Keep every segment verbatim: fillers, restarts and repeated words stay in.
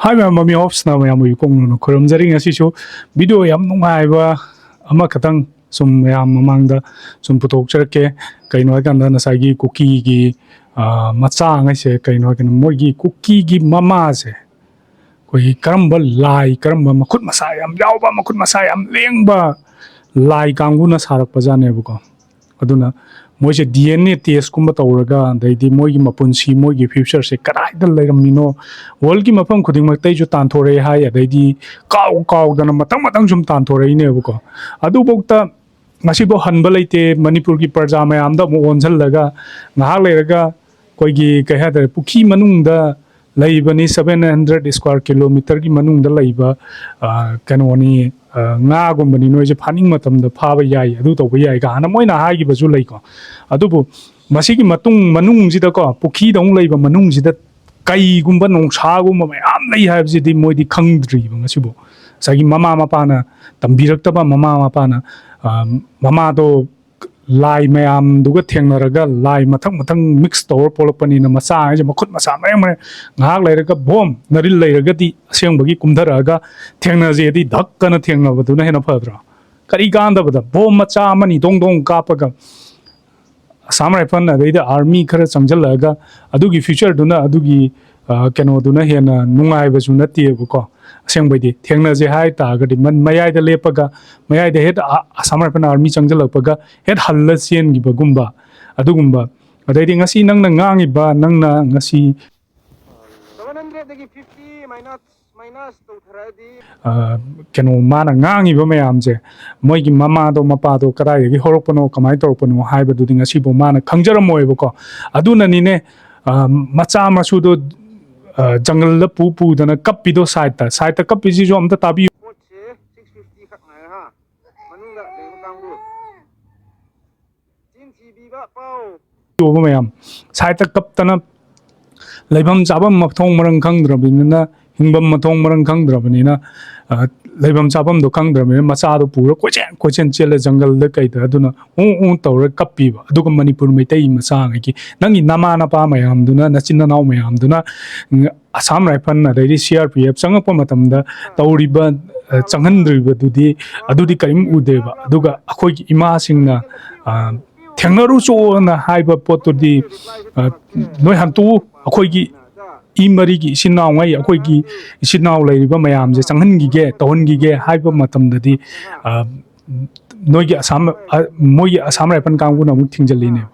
ꯍꯥꯏ ꯃꯌꯥꯝ, ꯃꯃꯤ ꯑꯣꯐꯁꯅ ꯃꯌꯥꯝꯕꯨ ꯏꯀꯣꯛ ꯅꯧꯅ ꯈꯨꯔꯨꯝꯖꯔꯤ꯫ ꯉꯁꯤꯁꯨ ꯚꯤꯗꯤꯑꯣ ꯌꯥꯝ ꯅꯨꯡꯉꯥꯏꯕ ꯑꯃꯈꯛꯇꯪ ꯁꯨꯝ ꯃꯌꯥꯝ ꯃꯃꯥꯡꯗ ꯁꯨꯝ ꯄꯨꯊꯣꯛꯆꯔꯛꯀꯦ꯫ ꯀꯩꯅꯣ ꯍꯥꯏꯀꯥꯟꯗ, ꯉꯁꯥꯏꯒꯤ ꯀꯨꯀꯤꯒꯤ, ꯑ, ꯃꯆꯥꯉꯩꯁꯦ, ꯀꯩꯅꯣ ꯍꯥꯏꯀꯥꯟꯗ, ꯃꯣꯏꯒꯤ ꯀꯨꯀꯤꯒꯤ ꯃꯃꯥꯁꯦ ꯑꯩꯈꯣꯏꯒꯤ ꯀꯔꯝꯕ ꯂꯥꯏ, ꯀꯔꯝꯕ ꯃꯈꯨꯠ ꯃꯁꯥ ꯌꯥꯝ ꯌꯥꯎꯕ, ꯃꯈꯨꯠ ꯃꯁꯥ ꯌꯥꯝ ꯂꯦꯡꯕ ꯂꯥꯏ ꯀꯥꯡꯕꯨꯅ ꯁꯥꯔꯛꯄ ꯖꯥꯠꯅꯦꯕꯀꯣ꯫ ꯑꯗꯨꯅ ꯃꯣꯏꯁꯦ ꯗꯤ ꯑꯦꯟ ꯑꯦ ꯇꯦꯁꯀꯨꯝꯕ ꯇꯧꯔꯒ, ꯑꯗꯩꯗꯤ ꯃꯣꯏꯒꯤ ꯃꯄꯨꯟꯁꯤ, ꯃꯣꯏꯒꯤ ꯐ꯭ꯌꯨꯆꯔꯁꯦ ꯀꯗꯥꯏꯗ ꯂꯩꯔꯝꯃꯤꯅꯣ, ꯋꯥꯔꯜꯒꯤ ꯃꯐꯝ ꯈꯨꯗꯤꯡꯃꯛꯇꯩꯁꯨ ꯇꯥꯟꯊꯣꯔꯛꯑꯦ ꯍꯥꯏ, ꯑꯗꯩꯗꯤ ꯀꯥꯎ ꯀꯥꯎꯗꯅ ꯃꯊꯪ ꯃꯊꯪ ꯁꯨꯝ ꯇꯥꯟꯊꯣꯔꯛꯏꯅꯦꯕꯀꯣ꯫ ꯑꯗꯨꯐꯧꯗ ꯉꯁꯤꯐꯥꯎ ꯍꯟꯕ ꯂꯩꯇꯦ꯫ ꯃꯅꯤꯄꯨꯔꯒꯤ ꯄ꯭ꯔꯖꯥ ꯃꯌꯥꯝꯗ ꯑꯃꯨꯛ ꯑꯣꯟꯁꯤꯜꯂꯒ, ꯉꯥꯏꯍꯥꯛ ꯂꯩꯔꯒ ꯑꯩꯈꯣꯏꯒꯤ, ꯀꯩ ꯍꯥꯏꯇꯥꯔꯦ, ꯄꯨꯈ꯭ꯔꯤ ꯃꯅꯨꯡꯗ ꯂꯩꯕꯅꯤ, ꯁꯚꯦꯟ ꯍꯟꯗ꯭ꯔꯦꯠ ꯁ꯭ꯀ꯭ꯋꯥꯔ ꯀꯤꯂꯣꯃꯤꯇꯔꯒꯤ ꯃꯅꯨꯡꯗ ꯂꯩꯕ, ꯑ, ꯀꯩꯅꯣꯅꯤ, ꯑ, ꯉꯥꯒꯨꯝꯕꯅꯤ, ꯅꯣꯏꯁꯦ ꯐꯥꯅꯤꯡ ꯃꯇꯝꯗ ꯐꯥꯕ ꯌꯥꯏ, ꯑꯗꯨ ꯇꯧꯕ ꯌꯥꯏ ꯀꯥꯏꯅ ꯃꯣꯏꯅ ꯍꯥꯏꯈꯤꯕꯁꯨ ꯂꯩꯀꯣ꯫ ꯑꯗꯨꯕꯨ ꯃꯁꯤꯒꯤ ꯃꯇꯨꯡ, ꯃꯅꯨꯡꯁꯤꯗꯀꯣ, ꯄꯨꯈ꯭ꯔꯤꯗ ꯑꯃꯨꯛ ꯂꯩꯕ ꯃꯅꯨꯡꯁꯤꯗ ꯀꯩꯒꯨꯝꯕ ꯅꯣꯡꯁꯥꯒꯨꯝꯕ ꯃꯌꯥꯝ ꯂꯩ ꯍꯥꯏꯕꯁꯤꯗꯤ ꯃꯣꯏꯗꯤ ꯈꯪꯗ꯭ꯔꯤꯕ ꯉꯁꯤꯕꯨ꯫ ꯉꯁꯥꯏꯒꯤ ꯃꯃꯥ ꯃꯄꯥꯅ ꯇꯝꯕꯤꯔꯛꯇꯕ, ꯃꯃꯥ ꯃꯄꯥꯅ, ꯑ, ꯃꯃꯥꯗꯣ ꯂꯥꯏ ꯃꯌꯥꯝꯗꯨꯒ ꯊꯦꯡꯅꯔꯒ, ꯂꯥꯏ ꯃꯊꯪ ꯃꯊꯪ ꯃꯤꯛꯁ ꯇꯧꯔ ꯄꯣꯛꯂꯛꯄꯅꯤꯅ, ꯃꯆꯥ ꯍꯥꯏꯁꯦ ꯃꯈꯨꯠ ꯃꯁꯥ ꯃꯔꯦꯡ ꯃꯔꯦꯡ, ꯉꯥꯏꯍꯥꯛ ꯂꯩꯔꯒ ꯕꯣꯝ ꯅꯔꯤꯜ ꯂꯩꯔꯒꯗꯤ ꯑꯁꯦꯡꯕꯒꯤ ꯀꯨꯝꯊꯔꯛꯑꯒ ꯊꯦꯡꯅꯖꯦꯗꯤ ꯙꯛꯀꯅ ꯊꯦꯡꯅꯕꯗꯨꯅ ꯍꯦꯟꯅ ꯐꯗ꯭ꯔꯣ? ꯀꯔꯤ ꯀꯥꯟꯗꯕꯗ ꯕꯣꯝ ꯃꯆꯥ ꯑꯃꯅꯤ ꯗꯣꯡ ꯗꯣꯡ ꯀꯥꯞꯄꯒ ꯑꯁꯥꯝ ꯔꯥꯏꯐꯜ ꯑꯗꯩꯗꯤ ꯑꯥꯔꯃꯤ ꯈꯔ ꯆꯪꯁꯤꯜꯂꯛꯑꯒ ꯑꯗꯨꯒꯤ ꯐ꯭ꯌꯨꯆꯔꯗꯨꯅ, ꯑꯗꯨꯒꯤ, ꯑ, ꯀꯩꯅꯣꯗꯨꯅ ꯍꯦꯟꯅ ꯅꯨꯡꯉꯥꯏꯕꯁꯨ ꯅꯠꯇꯦꯕꯀꯣ꯫ ꯑꯁꯦꯡꯕꯩꯗꯤ ꯊꯦꯡꯅꯁꯦ ꯍꯥꯏ ꯇꯥꯔꯒꯗꯤ ꯃꯟ-, ꯃꯌꯥꯏꯗ ꯂꯦꯞꯄꯒ, ꯃꯌꯥꯏꯗ ꯍꯦꯛ ꯑ-, ꯑꯁꯥꯝ ꯔꯥꯏꯐꯜ ꯑꯥꯔꯃꯤ ꯆꯪꯁꯤꯜꯂꯛꯄꯒ ꯍꯦꯛ ꯍꯜꯂ ꯆꯦꯟꯈꯤꯕꯒꯨꯝꯕ, ꯑꯗꯨꯒꯨꯝꯕ꯫ ꯑꯗꯩꯗꯤ ꯉꯁꯤ ꯅꯪꯅ ꯉꯥꯡꯉꯤꯕ, ꯅꯪꯅ ꯉꯁꯤ ꯁꯚꯦꯟ ꯍꯟꯗ꯭ꯔꯦꯠꯇꯒꯤ ꯐꯤꯐꯇꯤ ꯃꯥꯏꯅꯁ, ꯃꯥꯏꯅꯁ ꯇꯧꯊꯔꯛꯑꯗꯤ, ꯑ, ꯀꯩꯅꯣ, ꯃꯥꯅ ꯉꯥꯡꯉꯤꯕ ꯃꯌꯥꯝꯁꯦ, ꯃꯣꯏꯒꯤ ꯃꯃꯥꯗꯣ ꯃꯄꯥꯗꯣ ꯀꯗꯥꯏꯗꯒꯤ ꯍꯧꯔꯛꯄꯅꯣ, ꯀꯃꯥꯏꯅ ꯇꯧꯔꯛꯄꯅꯣ ꯍꯥꯏꯕꯗꯨꯗꯤ ꯉꯁꯤꯐꯥꯎ ꯃꯥꯅ ꯈꯪꯖꯔꯝꯃꯣꯏꯕꯀꯣ꯫ ꯑꯗꯨꯅꯅꯤꯅꯦ, ꯑ, ꯃꯆꯥ ꯃꯁꯨꯗꯣ, ꯑ, ꯖꯪꯒꯜꯗ ꯄꯨ ꯄꯨꯗꯅ ꯀꯞꯄꯤꯗꯣ ꯁꯥꯏꯠꯇ, ꯁꯥꯏꯠꯇ ꯀꯞꯄꯤꯁꯤꯁꯨ ꯑꯝꯇ ꯇꯥꯕꯤꯌꯨ꯫ ꯄꯣꯠꯁꯦ ꯁꯤꯛꯁ ꯐꯤꯐꯇꯤ ꯈꯛ ꯉꯥꯏꯔꯦ ꯍꯥ, ꯃꯅꯨꯡꯗ ꯂꯩꯕ ꯀꯥꯡꯕꯨ꯫ ꯆꯤꯟ ꯊꯤꯕꯤꯕ ꯄꯥꯎ꯫ ꯌꯣꯕ ꯃꯌꯥꯝ ꯁꯥꯏꯠꯇ ꯀꯞꯇꯅ ꯂꯩꯐꯝ ꯆꯥꯐꯝ ꯃꯊꯣꯡ ꯃꯔꯝ ꯈꯪꯗ꯭ꯔꯕꯅꯤꯅ, ꯍꯤꯡꯐꯝ ꯃꯊꯣꯡ ꯃꯔꯝ ꯈꯪꯗ꯭ꯔꯕꯅꯤꯅ, ꯑ, ꯂꯩꯐꯝ ꯆꯥꯐꯝꯗꯣ ꯈꯪꯗ꯭ꯔꯕꯅꯤꯅ ꯃꯆꯥꯗꯣ ꯄꯨꯔ ꯀꯣꯏꯆꯦꯟ ꯀꯣꯏꯆꯦꯟ ꯆꯦꯜꯂꯦ ꯖꯪꯒꯜꯗ ꯀꯩꯗ꯫ ꯑꯗꯨꯅ ꯎ ꯎ ꯇꯧꯔ ꯀꯞꯄꯤꯕ꯫ ꯑꯗꯨꯒ ꯃꯅꯤꯄꯨꯔ ꯃꯩꯇꯩ ꯃꯆꯥꯉꯩꯒꯤ, ꯅꯪꯒꯤ ꯅꯃꯥ ꯅꯄꯥ ꯃꯌꯥꯝꯗꯨꯅ, ꯅꯆꯤꯟ ꯅꯅꯥꯎ ꯃꯌꯥꯝꯗꯨꯅ, ꯎꯝ, ꯑꯁꯥꯝ ꯔꯥꯏꯐꯜ ꯑꯗꯩꯗꯤ ꯁꯤ ꯑꯥꯔ ꯄꯤ ꯑꯦꯐ ꯆꯪꯉꯛꯄ ꯃꯇꯝꯗ ꯇꯧꯔꯤꯕ, ꯑ, ꯆꯪꯍꯟꯗ꯭ꯔꯤꯕꯗꯨꯗꯤ, ꯑꯗꯨꯗꯤ ꯀꯔꯤꯝ ꯎꯗꯦꯕ꯫ ꯑꯗꯨꯒ ꯑꯩꯈꯣꯏꯒꯤ ꯏꯃꯥꯁꯤꯡꯅ, ꯑ, "ꯊꯦꯡꯅꯔꯨꯆꯣꯅ" ꯍꯥꯏꯕ ꯄꯣꯠꯇꯨꯗꯤ, ꯑ, "ꯅꯣꯏ ꯍꯟꯇꯣꯛꯎ, ꯑꯩꯈꯣꯏꯒꯤ ꯏ ꯃꯔꯤꯒꯤ ꯏꯆꯤꯟ ꯏꯅꯥꯎꯉꯩ, ꯑꯩꯈꯣꯏꯒꯤ ꯏꯆꯤꯟ ꯏꯅꯥꯎ ꯂꯩꯔꯤꯕ ꯃꯌꯥꯝꯁꯦ ꯆꯪꯍꯟꯈꯤꯒꯦ, ꯇꯧꯍꯟꯈꯤꯒꯦ" ꯍꯥꯏꯕ ꯃꯇꯝꯗꯗꯤ, ꯑ, ꯅꯣꯏꯒꯤ ꯑꯁꯥꯝ, ꯑ, ꯃꯣꯏꯒꯤ ꯑꯁꯥꯝ ꯔꯥꯏꯐꯜ ꯀꯥꯡꯕꯨꯅ ꯑꯃꯨꯛ ꯊꯤꯡꯖꯤꯜꯂꯤꯅꯦꯕ꯫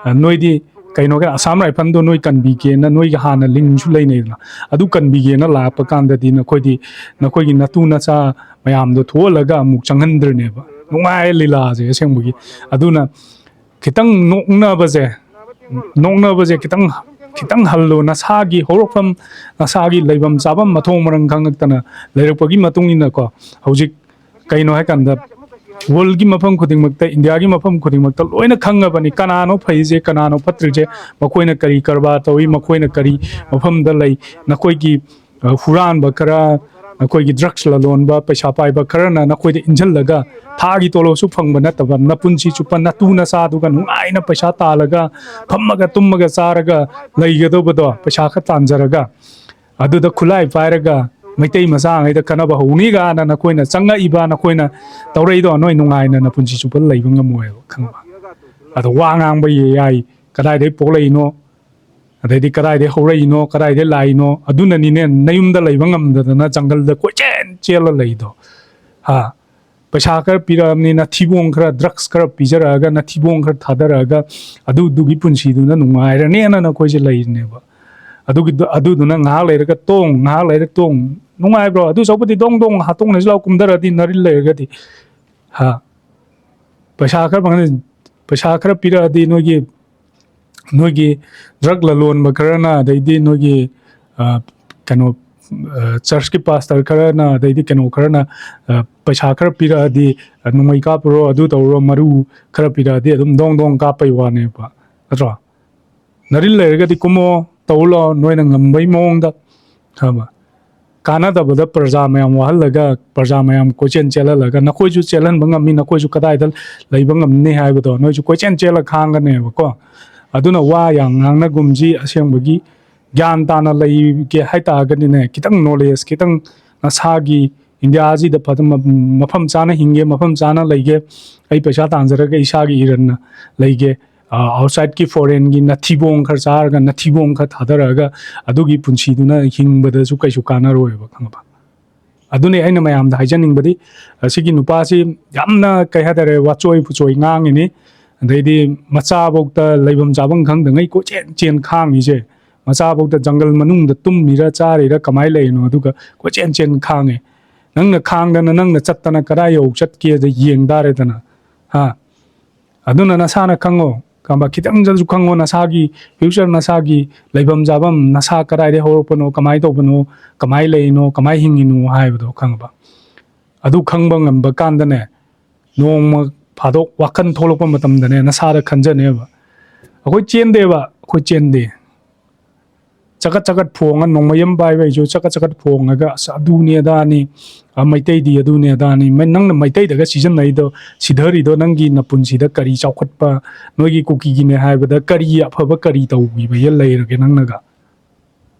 ꯑ, ꯅꯣꯏꯗꯤ ꯀꯩꯅꯣꯒ ꯑꯁꯥꯝ ꯔꯥꯏꯐꯜꯗꯣ ꯅꯣꯏ ꯀꯟꯕꯤꯒꯦꯅ ꯅꯣꯏꯒꯤ ꯍꯥꯟꯅ ꯂꯤꯡꯁꯨ ꯂꯩꯅꯩꯗꯅ, ꯑꯗꯨ ꯀꯟꯕꯤꯒꯦꯅ ꯂꯥꯛꯄ ꯀꯥꯟꯗꯗꯤ ꯅꯈꯣꯏꯗꯤ, ꯅꯈꯣꯏꯒꯤ ꯅꯇꯨ ꯅꯆꯥ ꯃꯌꯥꯝꯗꯣ ꯊꯣꯛꯍꯜꯂꯒ ꯑꯃꯨꯛ ꯆꯪꯍꯟꯗ꯭ꯔꯤꯅꯦꯕ꯫ ꯅꯨꯡꯉꯥꯏ ꯂꯤꯂꯥꯁꯦ ꯑꯁꯦꯡꯕꯒꯤ꯫ ꯑꯗꯨꯅ ꯈꯤꯇꯪ ꯅꯣꯛꯅꯕꯁꯦ, ꯅꯣꯛꯅꯕꯁꯦ ꯈꯤꯇꯪ, ꯈꯤꯇꯪ ꯍꯜꯂꯣ꯫ ꯅꯁꯥꯒꯤ ꯍꯧꯔꯛꯐꯝ, ꯅꯁꯥꯒꯤ ꯂꯩꯐꯝ ꯆꯥꯐꯝ ꯃꯊꯣꯡ ꯃꯔꯝ ꯈꯪꯉꯛꯇꯅ ꯂꯩꯔꯛꯄꯒꯤ ꯃꯇꯨꯡ ꯏꯟꯅꯀꯣ, ꯍꯧꯖꯤꯛ ꯀꯩꯅꯣ ꯍꯥꯏꯀꯥꯟꯗ, ꯋꯥꯔꯜꯒꯤ ꯃꯐꯝ ꯈꯨꯗꯤꯡꯃꯛꯇ, ꯏꯟꯗꯤꯌꯥꯒꯤ ꯃꯐꯝ ꯈꯨꯗꯤꯡꯃꯛꯇ ꯂꯣꯏꯅ ꯈꯪꯉꯕꯅꯤ, ꯀꯅꯥꯅꯣ ꯐꯩꯁꯦ, ꯀꯅꯥꯅꯣ ꯐꯠꯇ꯭ꯔꯤꯁꯦ, ꯃꯈꯣꯏꯅ ꯀꯔꯤ ꯀꯔꯕꯥꯔ ꯇꯧꯏ, ꯃꯈꯣꯏꯅ ꯀꯔꯤ ꯃꯐꯝꯗ ꯂꯩ꯫ ꯅꯈꯣꯏꯒꯤ, ꯑ, ꯍꯨꯔꯥꯟꯕ ꯈꯔ, ꯅꯈꯣꯏꯒꯤ ꯗ꯭ꯔꯛꯁ ꯂꯂꯣꯟꯕ, ꯄꯩꯁꯥ ꯄꯥꯏꯕ ꯈꯔꯅ ꯅꯈꯣꯏꯗ ꯏꯟꯁꯤꯜꯂꯒ, ꯊꯥꯒꯤ ꯇꯣꯂꯣꯞꯁꯨ ꯐꯪꯕ ꯅꯠꯇꯕ, ꯅꯄꯨꯟꯁꯤ ꯆꯨꯞꯄ ꯅꯇꯨ ꯅꯆꯥꯗꯨꯒ ꯅꯨꯡꯉꯥꯏꯅ ꯄꯩꯁꯥ ꯇꯥꯜꯂꯒ, ꯐꯝꯃꯒ ꯇꯨꯝꯃꯒ ꯆꯥꯔꯒ ꯂꯩꯒꯗꯧꯕꯗꯣ, ꯄꯩꯁꯥ ꯈꯔ ꯇꯥꯟꯖꯔꯒ, ꯑꯗꯨꯗ ꯈꯨꯠꯂꯥꯏ ꯄꯥꯏꯔꯒ ꯃꯩꯇꯩ ꯃꯆꯥꯉꯩꯗ ꯈꯠꯅꯕ ꯍꯧꯅꯤ ꯀꯥꯏꯅ ꯅꯈꯣꯏꯅ ꯆꯪꯉꯛꯏꯕ, ꯅꯈꯣꯏꯅ ꯇꯧꯔꯛꯏꯗꯣ, ꯅꯣꯏ ꯅꯨꯡꯉꯥꯏꯅ ꯅꯄꯨꯟꯁꯤ ꯆꯨꯞꯄ ꯂꯩꯕ ꯉꯝꯃꯣꯏꯕ, ꯈꯪꯉꯕ? ꯑꯗꯣ ꯋꯥ ꯉꯥꯡꯕ ꯌꯥꯏ, ꯀꯗꯥꯏꯗꯩ ꯄꯣꯛꯂꯛꯏꯅꯣ, ꯑꯗꯩꯗꯤ ꯀꯗꯥꯏꯗꯩ ꯍꯧꯔꯛꯏꯅꯣ, ꯀꯗꯥꯏꯗꯩ ꯂꯥꯛꯏꯅꯣ, ꯑꯗꯨꯅꯅꯤꯅꯦ ꯅꯌꯨꯝꯗ ꯂꯩꯕ ꯉꯝꯗꯗꯅ ꯖꯪꯒꯜꯗ ꯀꯣꯏꯆꯦꯟ ꯆꯦꯜꯂ ꯂꯩꯗꯣ꯫ ꯍꯥ? ꯄꯩꯁꯥ ꯈꯔ ꯄꯤꯔꯛꯑꯕꯅꯤꯅ ꯊꯤꯕꯣꯡ ꯈꯔ, ꯗ꯭ꯔꯛꯁ ꯈꯔ ꯄꯤꯖꯔꯛꯑꯒ, ꯅꯊꯤꯕꯣꯡ ꯈꯔ ꯊꯥꯗꯔꯛꯑꯒ, ꯑꯗꯨꯗꯨꯒꯤ ꯄꯨꯟꯁꯤꯗꯨꯅ ꯅꯨꯡꯉꯥꯏꯔꯅꯦꯅ ꯅꯈꯣꯏꯁꯦ ꯂꯩꯔꯤꯅꯦꯕ꯫ ꯑꯗꯨꯒꯤꯗꯨ-, ꯑꯗꯨꯗꯨꯅ ꯉꯥꯏꯍꯥꯛ ꯂꯩꯔꯒ ꯇꯣꯡ, ꯉꯥꯏꯍꯥꯛ ꯂꯩꯔꯒ ꯇꯣꯡ꯫ ꯅꯨꯡꯉꯥꯏꯕ꯭ꯔꯣ? ꯑꯗꯨ ꯁꯔꯨꯛꯄꯨꯗꯤ ꯗꯣꯡ ꯗꯣꯡ ꯍꯥꯠꯇꯣꯡꯅꯁꯤ ꯂꯥꯎ ꯀꯨꯝꯊꯔꯗꯤ ꯅꯔꯤꯜ ꯂꯩꯔꯒꯗꯤ꯫ ꯍꯥ? ꯄꯩꯁꯥ ꯈꯔ ꯐꯪꯍꯟ-, ꯄꯩꯁꯥ ꯈꯔ ꯄꯤꯔꯛꯑꯗꯤ ꯅꯣꯏꯒꯤ, ꯅꯣꯏꯒꯤ ꯗ꯭ꯔꯛ ꯂꯂꯣꯟꯕ ꯈꯔꯅ, ꯑꯗꯩꯗꯤ ꯅꯣꯏꯒꯤ, ꯑ, ꯀꯩꯅꯣ, ꯑ, ꯆꯔꯆꯀꯤ ꯄꯥꯁꯇꯔ ꯈꯔꯅ, ꯑꯗꯩꯗꯤ ꯀꯩꯅꯣ ꯈꯔꯅ, ꯑ, ꯄꯩꯁꯥ ꯈꯔ ꯄꯤꯔꯛꯑꯗꯤ, ꯑ, "ꯅꯣꯡꯃꯩ ꯀꯥꯞꯄꯨꯔꯣ, ꯑꯗꯨ ꯇꯧꯔꯣ", ꯃꯔꯨ ꯈꯔ ꯄꯤꯔꯛꯑꯗꯤ ꯑꯗꯨꯝ ꯗꯣꯡ ꯗꯣꯡ ꯀꯥꯞꯄꯩ ꯋꯥꯅꯦꯕ, ꯅꯠꯇ꯭ꯔꯣ? ꯅꯔꯤꯜ ꯂꯩꯔꯒꯗꯤ ꯀꯨꯝꯃꯣ, ꯇꯧ ꯂꯥꯛꯑꯣ, ꯅꯣꯏꯅ ꯉꯝꯕꯩ ꯃꯑꯣꯡꯗ, ꯈꯪꯉꯕ? ꯀꯥꯟꯅꯗꯕꯗ ꯄ꯭ꯔꯖꯥ ꯃꯌꯥꯝ ꯋꯥꯍꯜꯂꯒ, ꯄ꯭ꯔꯖꯥ ꯃꯌꯥꯝ ꯀꯣꯏꯆꯦꯟ ꯆꯦꯜꯍꯜꯂꯒ, ꯅꯈꯣꯏꯁꯨ ꯆꯦꯜꯍꯟꯕ ꯉꯝꯃꯤ, ꯅꯈꯣꯏꯁꯨ ꯀꯗꯥꯏꯗ ꯂꯩꯕ ꯉꯝꯅꯤ ꯍꯥꯏꯕꯗꯣ, ꯅꯣꯏꯁꯨ ꯀꯣꯏꯆꯦꯟ ꯆꯦꯜꯂ ꯈꯥꯡꯒꯅꯦꯕꯀꯣ꯫ ꯑꯗꯨꯅ ꯋꯥ ꯌꯥꯝ ꯉꯥꯡꯅꯒꯨꯝꯁꯤ, ꯑꯁꯦꯡꯕꯒꯤ ꯒ꯭ꯌꯥꯟ ꯇꯥꯅ ꯂꯩꯒꯦ ꯍꯥꯏꯇꯥꯔꯒꯗꯤꯅꯦ, ꯈꯤꯇꯪ knowledge, ꯈꯤꯇꯪ ꯅꯁꯥꯒꯤ ꯏꯟꯗꯤꯌꯥꯁꯤꯗ ꯐꯖꯅ ꯃꯐꯝ ꯆꯥꯅ ꯍꯤꯡꯒꯦ, ꯃꯐꯝ ꯆꯥꯅ ꯂꯩꯒꯦ, ꯑꯩ ꯄꯩꯁꯥ ꯇꯥꯟꯖꯔꯒ ꯏꯁꯥꯒꯤ ꯏꯔꯟꯅ ꯂꯩꯒꯦ, ꯑꯥꯎꯠꯁꯥꯏꯠꯀꯤ ꯐꯣꯔꯦꯟꯒꯤ ꯅꯊꯤꯕꯣꯡ ꯈꯔ ꯆꯥꯔꯒ ꯅꯊꯤꯕꯣꯡ ꯈꯔ ꯊꯥꯗꯔꯛꯑꯒ ꯑꯗꯨꯒꯤ ꯄꯨꯟꯁꯤꯗꯨꯅ ꯍꯤꯡꯕꯗꯁꯨ ꯀꯩꯁꯨ ꯀꯥꯟꯅꯔꯣꯏꯕ, ꯈꯪꯉꯕ? ꯑꯗꯨꯅꯤ ꯑꯩꯅ ꯃꯌꯥꯝꯗ ꯍꯥꯏꯖꯅꯤꯡꯕꯗꯤ, ꯑꯁꯤꯒꯤ ꯅꯨꯄꯥꯁꯤ ꯌꯥꯝꯅ, ꯀꯩ ꯍꯥꯏꯇꯥꯔꯦ, ꯋꯥꯆꯣꯏ ꯄꯨꯆꯣꯏ ꯉꯥꯡꯉꯤꯅꯤ꯫ ꯑꯗꯩꯗꯤ ꯃꯆꯥꯐꯧꯗ ꯂꯩꯐꯝ ꯆꯥꯐꯝ ꯈꯪꯗꯉꯩ ꯀꯣꯏꯆꯦꯟ ꯆꯦꯟ ꯈꯥꯡꯉꯤꯁꯦ, ꯃꯆꯥꯐꯧꯗ ꯖꯪꯒꯜ ꯃꯅꯨꯡꯗ ꯇꯨꯝꯃꯤꯔ ꯆꯥꯔꯤꯔ ꯀꯃꯥꯏꯅ ꯂꯩꯔꯤꯅꯣ, ꯑꯗꯨꯒ ꯀꯣꯏꯆꯦꯟ ꯆꯦꯟ ꯈꯥꯡꯉꯦ꯫ ꯅꯪꯅ ꯈꯥꯡꯗꯅ ꯅꯪꯅ ꯆꯠꯇꯅ ꯀꯗꯥꯏ ꯌꯧ ꯆꯠꯀꯦꯗ ꯌꯦꯡ ꯇꯥꯔꯦꯗꯅ꯫ ꯍꯥ? ꯑꯗꯨꯅ ꯅꯁꯥꯅ ꯈꯪꯉꯣ, ꯈꯪꯕ? ꯈꯤꯇꯪꯗꯁꯨ ꯈꯪꯉꯣ ꯅꯁꯥꯒꯤ future, ꯅꯁꯥꯒꯤ ꯂꯩꯐꯝ ꯆꯥꯐꯝ, ꯅꯁꯥ ꯀꯗꯥꯏꯗꯒꯤ ꯍꯧꯔꯛꯄꯅꯣ, ꯀꯃꯥꯏꯅ ꯇꯧꯕꯅꯣ, ꯀꯃꯥꯏꯅ ꯂꯩꯔꯤꯅꯣ, ꯀꯃꯥꯏꯅ ꯍꯤꯡꯉꯤꯅꯣ ꯍꯥꯏꯕꯗꯣ, ꯈꯪꯉꯕ? ꯑꯗꯨ ꯈꯪꯕ ꯉꯝꯕ ꯀꯥꯟꯗꯅꯦ, ꯅꯣꯡꯃ ꯐꯥꯗꯣꯛ ꯋꯥꯈꯜ ꯊꯣꯛꯂꯛꯄ ꯃꯇꯝꯗꯅꯦ, ꯅꯁꯥꯗ ꯈꯟꯖꯅꯦꯕ꯫ ꯑꯩꯈꯣꯏ ꯆꯦꯟꯗꯦꯕ, ꯑꯩꯈꯣꯏ ꯆꯦꯟꯗꯦ꯫ ꯆꯀꯠ ꯆꯀꯠ ꯐꯣꯡꯉ, ꯅꯣꯡꯃꯩ ꯑꯃ ꯄꯥꯏꯕ ꯑꯩꯁꯨ ꯆꯀꯠ ꯆꯀꯠ ꯐꯣꯡꯉꯒ, "ꯑꯁ, ꯑꯗꯨꯅꯤ ꯑꯗꯥꯅꯤ, ꯑ, ꯃꯩꯇꯩꯗꯤ ꯑꯗꯨꯅꯤ ꯑꯗꯥꯅꯤ"꯫ ꯃ-, ꯅꯪꯅ ꯃꯩꯇꯩꯗꯒ ꯁꯤꯖꯤꯟꯅꯩꯗꯣ, ꯁꯤꯙꯔꯤꯗꯣ, ꯅꯪꯒꯤ ꯅꯄꯨꯟꯁꯤꯗ ꯀꯔꯤ ꯆꯥꯎꯈꯠꯄ, ꯅꯣꯏꯒꯤ ꯀꯨꯀꯤꯒꯤꯅꯦ ꯍꯥꯏꯕꯗ ꯀꯔꯤ ꯑꯐꯕ, ꯀꯔꯤ ꯇꯧꯕꯤꯕ ꯂꯩꯔꯒꯦ ꯅꯪꯅꯒ?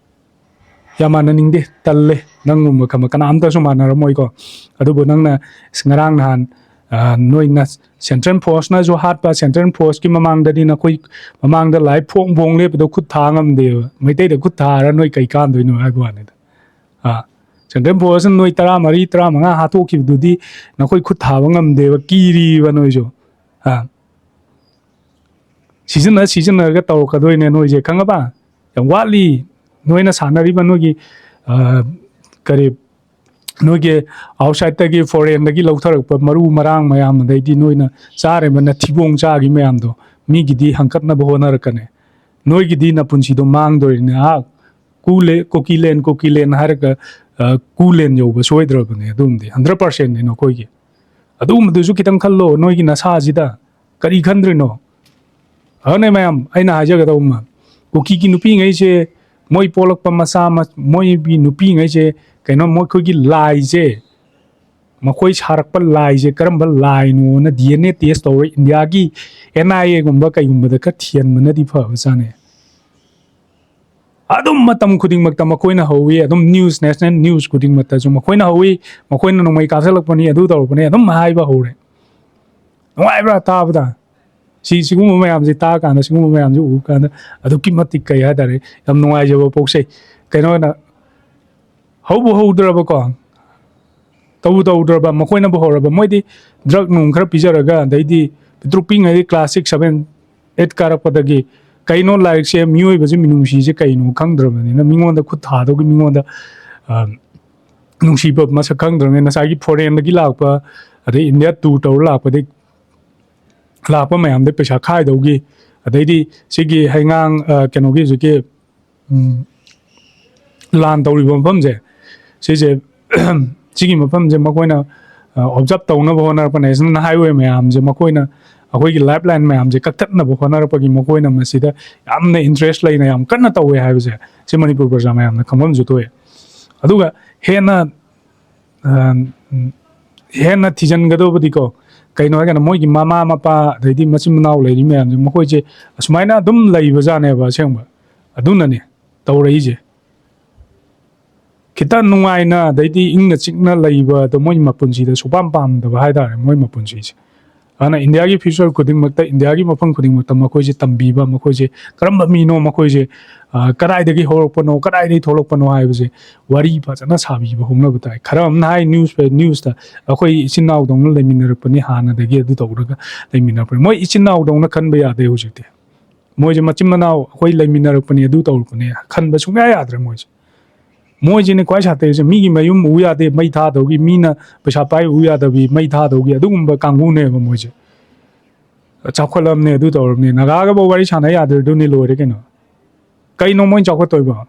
ꯌꯥꯝ ꯃꯥꯟꯅꯅꯤꯡꯗꯦ, ꯇꯜꯂꯦ꯫ ꯅꯪꯒꯨꯝꯕ ꯈꯟꯕ ꯀꯅꯥꯝꯇꯁꯨ ꯃꯥꯟꯅꯔꯝꯃꯣꯏꯀꯣ꯫ ꯑꯗꯨꯕꯨ ꯅꯪꯅ ꯉꯔꯥꯡ ꯅꯍꯥꯟ, ꯑ, ꯅꯣꯏꯅ central forceꯅꯁꯨ ꯍꯥꯠꯄ, central forceꯀꯤ ꯃꯃꯥꯡꯗꯗꯤ ꯅꯈꯣꯏ ꯃꯃꯥꯡꯗ ꯂꯥꯏ ꯐꯣꯡ ꯐꯣꯡ ꯂꯦꯞꯄꯗꯣ ꯈꯨꯠ ꯊꯥ ꯉꯝꯗꯦꯕ꯫ ꯃꯩꯇꯩꯗ ꯈꯨꯠ ꯊꯥꯔ ꯅꯣꯏ ꯀꯩ ꯀꯥꯟꯗꯣꯏꯅꯣ ꯍꯥꯏꯕ ꯋꯥꯅꯤꯗ꯫ ꯑ, central forceꯅ ꯅꯣꯏ ꯇꯔꯥꯃꯔꯤ, ꯇꯔꯥꯃꯉꯥ ꯍꯥꯠꯇꯣꯛꯈꯤꯕꯗꯨꯗꯤ ꯅꯈꯣꯏ ꯈꯨꯠ ꯊꯥꯕ ꯉꯝꯗꯦꯕ, ꯀꯤꯔꯤꯕ ꯅꯣꯏꯁꯨ꯫ ꯑ, ꯁꯤꯖꯤꯟꯅ ꯁꯤꯖꯤꯟꯅꯔꯒ ꯇꯧꯔꯛꯀꯗꯣꯏꯅꯦ ꯅꯣꯏꯁꯦ, ꯈꯪꯉꯕ? ꯌꯥꯝ ꯋꯥꯠꯂꯤ꯫ ꯅꯣꯏꯅ ꯁꯥꯟꯅꯔꯤꯕ ꯅꯣꯏꯒꯤ, ꯑ, ꯀꯔꯤ, ꯅꯣꯏꯒꯤ ꯑꯥꯎꯠꯁꯥꯏꯠꯇꯒꯤ, ꯐꯣꯔꯦꯟꯗꯒꯤ ꯂꯧꯊꯔꯛꯄ ꯃꯔꯨ ꯃꯔꯥꯡ ꯃꯌꯥꯝ, ꯑꯗꯩꯗꯤ ꯅꯣꯏꯅ ꯆꯥꯔꯤꯕ ꯅꯊꯤꯕꯣꯡ ꯆꯥꯈꯤ ꯃꯌꯥꯝꯗꯣ, ꯃꯤꯒꯤꯗꯤ ꯍꯪꯀꯠꯅꯕ ꯍꯣꯠꯅꯔꯛꯀꯅꯤ꯫ ꯅꯣꯏꯒꯤꯗꯤ ꯅꯄꯨꯟꯁꯤꯗꯣ ꯃꯥꯡꯗꯣꯔꯤꯅꯦ꯫ ꯑꯥ, ꯀꯨꯂꯦ-, ꯀꯨꯀꯤꯂꯦꯟ, ꯀꯨꯀꯤꯂꯦꯟ ꯍꯥꯏꯔꯒ, ꯑ, ꯀꯨꯂꯦꯟ ꯌꯧꯕ ꯁꯣꯏꯗ꯭ꯔꯕꯅꯦ꯫ ꯑꯗꯨꯝꯗꯤ hundred percentꯅꯤ ꯅꯈꯣꯏꯒꯤ꯫ ꯑꯗꯨꯒꯨꯝꯕꯗꯨꯁꯨ ꯈꯤꯇꯪ ꯈꯜꯂꯣ ꯅꯣꯏꯒꯤ ꯅꯁꯥꯁꯤꯗ꯫ ꯀꯔꯤ ꯈꯟꯗ꯭ꯔꯤꯅꯣ? ꯑꯗꯨꯅꯦ ꯃꯌꯥꯝ ꯑꯩꯅ ꯍꯥꯏꯖꯒꯗꯧꯕ ꯑꯃ, ꯀꯨꯀꯤꯒꯤ ꯅꯨꯄꯤꯉꯩꯁꯦ, ꯃꯣꯏ ꯄꯣꯛꯂꯛꯄ ꯃꯆꯥ ꯃ-, ꯃꯣꯏꯒꯤ ꯅꯨꯄꯤꯉꯩꯁꯦ, ꯀꯩꯅꯣ, ꯃꯈꯣꯏꯒꯤ ꯂꯥꯏꯁꯦ, ꯃꯈꯣꯏ ꯁꯥꯔꯛꯄ ꯂꯥꯏꯁꯦ ꯀꯔꯝꯕ ꯂꯥꯏꯅꯣꯅ D N A test ꯇꯧꯔ ꯏꯟꯗꯤꯌꯥꯒꯤ N I Aꯒꯨꯝꯕ ꯀꯩꯒꯨꯝꯕꯗ ꯈꯔ ꯊꯤꯍꯟꯕꯅꯗꯤ ꯐꯕꯖꯥꯠꯅꯦ꯫ ꯑꯗꯨꯝ ꯃꯇꯝ ꯈꯨꯗꯤꯡꯃꯛꯇ ꯃꯈꯣꯏꯅ ꯍꯧꯋꯤ꯫ ꯑꯗꯨꯝ news, national news ꯈꯨꯗꯤꯡꯃꯛꯇꯁꯨ ꯃꯈꯣꯏꯅ ꯍꯧꯋꯤ, ꯃꯈꯣꯏꯅ ꯅꯣꯡꯃꯩ ꯀꯥꯞꯁꯤꯜꯂꯛꯄꯅꯤ, ꯑꯗꯨ ꯇꯧꯔꯛꯄꯅꯤ, ꯑꯗꯨꯝ ꯍꯥꯏꯕ ꯍꯧꯔꯦ꯫ ꯅꯨꯡꯉꯥꯏꯕ꯭ꯔꯥ ꯇꯥꯕꯗ? ꯁꯤ, ꯁꯤꯒꯨꯝꯕ ꯃꯌꯥꯝꯁꯦ ꯇꯥꯔꯀꯥꯟꯗ, ꯁꯤꯒꯨꯝꯕ ꯃꯌꯥꯝꯁꯦ ꯎꯕ ꯀꯥꯟꯗ ꯑꯗꯨꯛꯀꯤ ꯃꯇꯤꯛ, ꯀꯩ ꯍꯥꯏꯇꯥꯔꯦ, ꯌꯥꯝ ꯅꯨꯡꯉꯥꯏꯖꯕ ꯄꯣꯛꯆꯩ꯫ ꯀꯩꯅꯣꯅ ꯍꯧꯕꯨ ꯍꯧꯗ꯭ꯔꯕꯀꯣ, ꯇꯧꯕꯨ ꯇꯧꯗ꯭ꯔꯕ, ꯃꯈꯣꯏꯅꯕꯨ ꯍꯧꯔꯕ, ꯃꯣꯏꯗꯤ drug ꯅꯨꯡ ꯈꯔ ꯄꯤꯖꯔꯒ, ꯑꯗꯩꯗꯤ ꯄꯤꯛꯇ꯭ꯔꯨ ꯄꯤꯛꯏꯉꯩꯗꯒꯤ class six, seven, eight ꯀꯥꯔꯛꯄꯗꯒꯤ ꯀꯩꯅꯣ ꯂꯥꯏꯔꯤꯛꯁꯦ, ꯃꯤꯑꯣꯏꯕꯁꯦ ꯃꯤꯅꯨꯡꯁꯤꯁꯦ ꯀꯩꯅꯣ ꯈꯪꯗ꯭ꯔꯕꯅꯤꯅ, ꯃꯤꯉꯣꯟꯗ ꯈꯨꯠ ꯊꯥꯗꯧꯒꯤ, ꯃꯤꯉꯣꯟꯗ, ꯑ, ꯅꯨꯡꯁꯤꯕ ꯃꯁꯛ ꯈꯪꯗ꯭ꯔꯕꯅꯤꯅ, ꯉꯁꯥꯏꯒꯤ foreignꯗꯒꯤ ꯂꯥꯛꯄ, ꯑꯗꯩ India tour ꯇꯧꯔ ꯂꯥꯛꯄꯗꯒꯤ ꯂꯥꯛꯄ ꯃꯌꯥꯝꯗ ꯄꯩꯁꯥ ꯈꯥꯏꯗꯧꯒꯤ, ꯑꯗꯩꯗꯤ ꯁꯤꯒꯤ ꯍꯩꯉꯥꯡ, ꯑ, ꯀꯩꯅꯣꯒꯤ ꯍꯧꯖꯤꯛꯀꯤ, ꯎꯝ, ꯂꯥꯟ ꯇꯧꯔꯤꯕ ꯃꯐꯝꯁꯦ, ꯁꯤꯁꯦ, ꯁꯤꯒꯤ ꯃꯐꯝꯁꯦ ꯃꯈꯣꯏꯅ, ꯑ, observe ꯇꯧꯅꯕ ꯍꯣꯠꯅꯔꯛꯄ, national highway ꯃꯌꯥꯝꯁꯦ ꯃꯈꯣꯏꯅ, ꯑꯩꯈꯣꯏꯒꯤ lifeline ꯃꯌꯥꯝꯁꯦ ꯀꯛꯊꯠꯅꯕ ꯍꯣꯠꯅꯔꯛꯄꯒꯤ ꯃꯈꯣꯏꯅ ꯃꯁꯤꯗ ꯌꯥꯝꯅ interest ꯂꯩꯅ ꯌꯥꯝ ꯀꯟꯅ ꯇꯧꯋꯦ ꯍꯥꯏꯕꯁꯦ ꯁꯤ ꯃꯅꯤꯄꯨꯔ ꯄ꯭ꯔꯖꯥ ꯃꯌꯥꯝꯅ ꯈꯪꯐꯝꯁꯨ ꯊꯣꯛꯑꯦ꯫ ꯑꯗꯨꯒ ꯍꯦꯟꯅ, ꯑ, ꯍꯦꯟꯅ ꯊꯤꯖꯤꯟꯒꯗꯧꯕꯗꯤꯀꯣ, ꯀꯩꯅꯣ ꯍꯥꯏꯔꯀꯥꯟꯗ ꯃꯣꯏꯒꯤ ꯃꯃꯥ ꯃꯄꯥ, ꯑꯗꯩꯗꯤ ꯃꯆꯤꯟ ꯃꯅꯥꯎ ꯂꯩꯔꯤ ꯃꯌꯥꯝꯁꯦ, ꯃꯈꯣꯏꯁꯦ ꯑꯁꯨꯃꯥꯏꯅ ꯑꯗꯨꯝ ꯂꯩꯕꯖꯥꯠꯅꯦꯕ ꯑꯁꯦꯡꯕ꯫ ꯑꯗꯨꯅꯅꯦ ꯇꯧꯔꯛꯏꯁꯦ꯫ ꯈꯤꯇ ꯅꯨꯡꯉꯥꯏꯅ, ꯑꯗꯩꯗꯤ ꯏꯪꯅ ꯆꯤꯛꯅ ꯂꯩꯕ ꯑꯗꯣ ꯃꯣꯏ ꯃꯄꯨꯟꯁꯤꯗ ꯁꯨꯄꯥꯝ ꯄꯥꯝꯗꯕ ꯍꯥꯏꯇꯥꯔꯦ, ꯃꯣꯏ ꯃꯄꯨꯟꯁꯤꯁꯦ꯫ ꯑꯗꯨꯅ ꯏꯟꯗꯤꯌꯥꯒꯤ future ꯈꯨꯗꯤꯡꯃꯛꯇ, ꯏꯟꯗꯤꯌꯥꯒꯤ ꯃꯐꯝ ꯈꯨꯗꯤꯡꯃꯛꯇ ꯃꯈꯣꯏꯁꯦ ꯇꯝꯕꯤꯕ, ꯃꯈꯣꯏꯁꯦ ꯀꯔꯝꯕ ꯃꯤꯅꯣ, ꯃꯈꯣꯏꯁꯦ, ꯑ, ꯀꯗꯥꯏꯗꯒꯤ ꯍꯧꯔꯛꯄꯅꯣ, ꯀꯗꯥꯏꯗꯒꯤ ꯊꯣꯛꯂꯛꯄꯅꯣ ꯍꯥꯏꯕꯁꯦ ꯋꯥꯔꯤ ꯐꯖꯅ ꯁꯥꯕꯤꯕ ꯍꯧꯅꯕ ꯇꯥꯏ꯫ ꯈꯔ ꯑꯃꯅ ꯍꯥꯏ news, newsꯇ, "ꯑꯩꯈꯣꯏ ꯏꯆꯤꯟ ꯏꯅꯥꯎꯗꯧꯅ ꯂꯩꯃꯤꯟꯅꯔꯛꯄꯅꯤ, ꯍꯥꯟꯅꯗꯒꯤ ꯑꯗꯨ ꯇꯧꯔꯒ ꯂꯩꯃꯤꯟꯅꯔꯛꯄꯅꯤ"꯫ ꯃꯣꯏ ꯏꯆꯤꯟ ꯏꯅꯥꯎꯗꯧꯅ ꯈꯟꯕ ꯌꯥꯗꯦ ꯍꯧꯖꯤꯛꯇꯤ꯫ ꯃꯣꯏꯁꯦ ꯃꯆꯤꯟ ꯃꯅꯥꯎ ꯑꯩꯈꯣꯏ ꯂꯩꯃꯤꯟꯅꯔꯛꯄꯅꯤ, ꯑꯗꯨ ꯇꯧꯔꯛꯄꯅꯦ ꯈꯟꯕ ꯁꯨꯡꯌꯥ ꯌꯥꯗ꯭ꯔꯦ ꯃꯣꯏꯁꯦ꯫ ꯃꯣꯏꯁꯤꯅꯦ ꯈ꯭ꯋꯥꯏ ꯁꯥꯊꯤꯔꯤꯁꯦ꯫ ꯃꯤꯒꯤ ꯃꯌꯨꯝ ꯎ ꯌꯥꯗꯦ, ꯃꯩ ꯊꯥꯗꯧꯒꯤ, ꯃꯤꯅ ꯄꯩꯁꯥ ꯄꯥꯏ ꯎ ꯌꯥꯗꯕꯤ, ꯃꯩ ꯊꯥꯗꯧꯒꯤ, ꯑꯗꯨꯒꯨꯝꯕ ꯀꯥꯡꯕꯨꯅꯦꯕ ꯃꯣꯏꯁꯦ꯫ ꯆꯥꯎꯈꯠꯂꯝꯅꯦ, ꯑꯗꯨ ꯇꯧꯔꯝꯅꯦ, ꯅꯥꯒꯥꯒꯕꯨ ꯋꯥꯔꯤ ꯁꯥꯟꯅ ꯌꯥꯗ꯭ꯔꯦ, ꯑꯗꯨꯅꯤ ꯂꯣꯏꯔꯦ ꯀꯩꯅꯣ꯫ ꯀꯩꯅꯣ ꯃꯣꯏ ꯆꯥꯎꯈꯠꯇꯣꯏꯕ?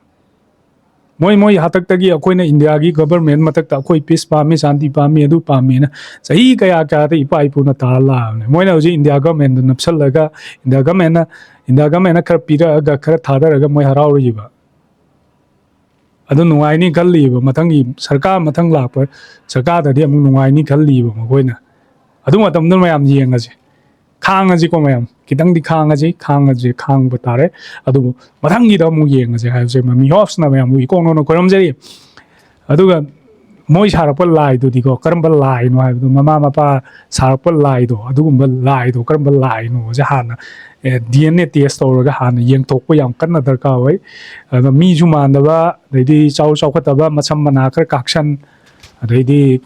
ꯃꯣꯏ, ꯃꯣꯏ ꯍꯥꯛꯇꯛꯇꯒꯤ ꯑꯩꯈꯣꯏꯅ ꯏꯟꯗꯤꯌꯥꯒꯤ government ꯃꯊꯛꯇ ꯑꯩꯈꯣꯏ peace ꯄꯥꯝꯃꯤ, ꯁꯥꯟꯇꯤ ꯄꯥꯝꯃꯤ, ꯑꯗꯨ ꯄꯥꯝꯃꯤꯅ ꯆꯍꯤ ꯀꯌꯥ ꯀꯌꯥꯗ ꯏꯄꯥ ꯏꯄꯨꯅ ꯇꯥꯔ ꯂꯥꯛꯑꯕꯅꯦ꯫ ꯃꯣꯏꯅ ꯍꯧꯖꯤꯛ ꯏꯟꯗꯤꯌꯥ governmentꯗ ꯅꯞꯁꯜꯂꯒ, ꯏꯟꯗꯤꯌꯥ governmentꯅ, ꯏꯟꯗꯤꯌꯥ governmentꯅ ꯈꯔ ꯄꯤꯔꯛꯑꯒ, ꯈꯔ ꯊꯥꯗꯔꯒ ꯃꯣꯏ ꯍꯔꯥꯎꯔꯤꯕ꯫ ꯑꯗꯨ ꯅꯨꯡꯉꯥꯏꯅꯤ ꯈꯜꯂꯤꯕ, ꯃꯊꯪꯒꯤ ꯁꯔꯀꯥꯔ, ꯃꯊꯪ ꯂꯥꯛꯄ ꯁꯔꯀꯥꯔꯗꯗꯤ ꯑꯃꯨꯛ ꯅꯨꯡꯉꯥꯏꯅꯤ ꯈꯜꯂꯤꯕ ꯃꯈꯣꯏꯅ꯫ ꯑꯗꯨ ꯃꯇꯝꯗ ꯃꯌꯥꯝ ꯌꯦꯡꯉꯁꯦ꯫ ꯈꯥꯡꯉꯁꯤꯀꯣ ꯃꯌꯥꯝ, ꯈꯤꯇꯪꯗꯤ ꯈꯥꯡꯉꯁꯤ, ꯈꯥꯡꯉꯁꯤ, ꯈꯥꯡꯕ ꯇꯥꯔꯦ꯫ ꯑꯗꯨꯕꯨ ꯃꯊꯪꯒꯤꯗ ꯑꯃꯨꯛ ꯌꯦꯡꯉꯁꯦ ꯍꯥꯏꯕꯁꯦ ꯃꯃꯤ ꯍꯣꯞꯁꯅ ꯃꯌꯥꯝꯕꯨ ꯏꯀꯣꯛ ꯅꯧꯅ ꯈꯣꯏꯔꯝꯖꯔꯤ꯫ ꯑꯗꯨꯒ ꯃꯣꯏ ꯁꯥꯔꯛꯄ ꯂꯥꯏꯗꯨꯗꯤꯀꯣ, ꯀꯔꯝꯕ ꯂꯥꯏꯅꯣ ꯍꯥꯏꯕꯗꯣ, ꯃꯃꯥ ꯃꯄꯥ ꯁꯥꯔꯛꯄ ꯂꯥꯏꯗꯣ, ꯑꯗꯨꯒꯨꯝꯕ ꯂꯥꯏꯗꯣ ꯀꯔꯝꯕ ꯂꯥꯏꯅꯣꯁꯦ ꯍꯥꯟꯅ, ꯑꯦ, ꯗꯤ ꯑꯦꯟ ꯑꯦ ꯇꯦꯁ ꯇꯧꯔꯒ ꯍꯥꯟꯅ ꯌꯦꯡꯊꯣꯛꯄ ꯌꯥꯝ ꯀꯟꯅ ꯗꯔꯀꯥꯔ ꯑꯣꯏ꯫ ꯑꯗ ꯃꯤꯁꯨ ꯃꯥꯟꯗꯕ, ꯑꯗꯩꯗꯤ ꯆꯥꯎ ꯆꯥꯎꯈꯠꯇꯕ, ꯃꯁꯝ ꯃꯅꯥ ꯈꯔ ꯀꯥꯛꯁꯟ, ꯑꯗꯩꯗꯤ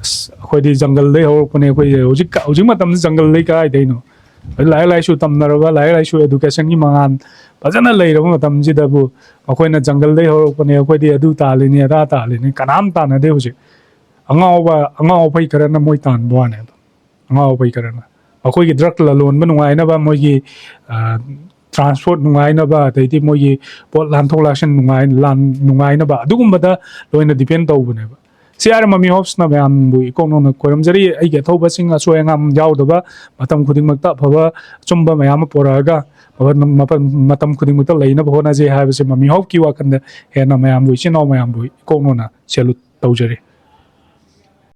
ꯑꯁ, ꯑꯩꯈꯣꯏꯗꯤ ꯖꯪꯒꯜꯗꯩ ꯍꯧꯔꯛꯄꯅꯦ꯫ ꯑꯩꯈꯣꯏꯁꯦ ꯍꯧꯖꯤꯛ, ꯍꯧꯖꯤꯛ ꯃꯇꯝꯗ ꯖꯪꯒꯜꯗꯩ ꯀꯗꯥꯏꯗꯩꯅꯣ? ꯂꯥꯏꯔꯤꯛ ꯂꯥꯏꯁꯨ ꯇꯝꯅꯔꯕ, ꯂꯥꯏꯔꯤꯛ ꯂꯥꯏꯁꯨ, education ꯒꯤ ꯃꯉꯥꯜ ꯐꯖꯅ ꯂꯩꯔꯕ ꯃꯇꯝꯁꯤꯗꯕꯨ, ꯃꯈꯣꯏꯅ ꯖꯪꯒꯜꯗꯩ ꯍꯧꯔꯛꯄꯅꯦ, ꯑꯩꯈꯣꯏꯗꯤ ꯑꯗꯨ ꯇꯥꯜꯂꯤꯅꯤ, ꯑꯗꯥ ꯇꯥꯜꯂꯤꯅꯤ, ꯀꯅꯥꯝ ꯇꯥꯟꯅꯗꯦ ꯍꯧꯖꯤꯛ꯫ ꯑꯉꯥꯎꯕ, ꯑꯉꯥꯎ ꯑꯐꯩ ꯈꯔꯅ ꯃꯣꯏ ꯇꯥꯟꯕ ꯋꯥꯅꯦ꯫ ꯑꯉꯥꯎ ꯑꯐꯩ ꯈꯔꯅ ꯃꯈꯣꯏꯒꯤ drug ꯂꯂꯣꯟꯕ ꯅꯨꯡꯉꯥꯏꯅꯕ, ꯃꯣꯏꯒꯤ, ꯑ, transport ꯅꯨꯡꯉꯥꯏꯅꯕ, ꯑꯗꯩꯗꯤ ꯃꯣꯏꯒꯤ ꯄꯣꯠ ꯂꯥꯟꯊꯣꯛ ꯂꯥꯟꯁꯤꯟ ꯅꯨꯡꯉꯥꯏ-, ꯂꯥꯟ-, ꯅꯨꯡꯉꯥꯏꯅꯕ, ꯑꯗꯨꯒꯨꯝꯕꯗ ꯂꯣꯏꯅ depend ꯇꯧꯕꯅꯦꯕ꯫ ꯁꯤ ꯍꯥꯏꯔ ꯃꯃꯤ ꯍꯣꯞꯁꯅ ꯃꯌꯥꯝꯕꯨ ꯏꯀꯣꯛ ꯅꯧꯅ ꯈꯣꯏꯔꯝꯖꯔꯤ꯫ ꯑꯩꯒꯤ ꯑꯊꯧꯕꯁꯤꯡ ꯑꯁꯣꯏ ꯑꯉꯥꯝ ꯌꯥꯎꯗꯕ, ꯃꯇꯝ ꯈꯨꯗꯤꯡꯃꯛꯇ ꯑꯐꯕ ꯑꯆꯨꯝꯕ ꯃꯌꯥꯝ ꯑꯃ ꯄꯨꯔꯛꯑꯒ ꯃꯐꯝ, ꯃꯐꯝ, ꯃꯇꯝ ꯈꯨꯗꯤꯡꯃꯛꯇ ꯂꯩꯅꯕ ꯍꯣꯠꯅꯖꯩ ꯍꯥꯏꯕꯁꯦ ꯃꯃꯤ ꯍꯣꯞꯀꯤ ꯋꯥꯈꯜꯗ ꯍꯦꯟꯅ ꯃꯌꯥꯝꯕꯨ, ꯏꯆꯤꯟ ꯏꯅꯥꯎ ꯃꯌꯥꯝꯕꯨ ꯏꯀꯣꯛ ꯅꯧꯅ salute ꯇꯧꯖꯔꯤ꯫